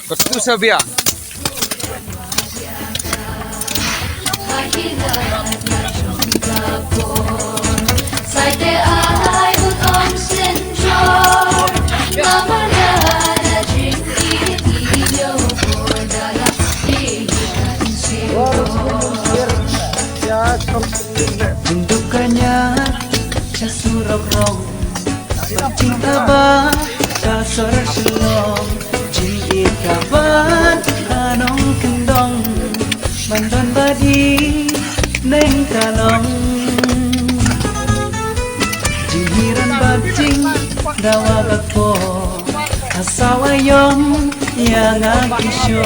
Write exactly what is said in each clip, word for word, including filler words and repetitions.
Katu sabia. Jingduk kanya cha surok rong. Jingtaba ka sor Shillong. Jingit ka ban ka nong kendong. Ban don badi neng ka long. Jinghiran bad jingdawa ka ko. Ka sawa yong ïa nga ki sho.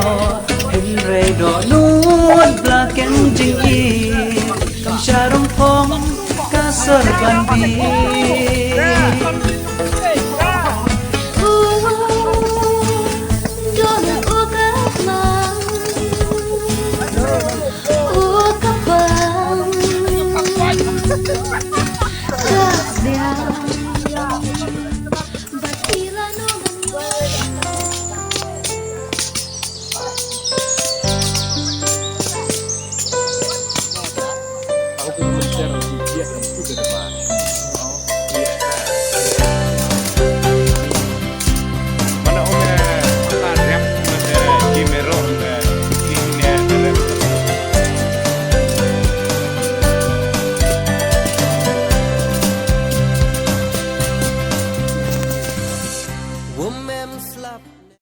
Hynrei dohnud bla ken jingïeit. Kam sha rong phong ka sor ban bi.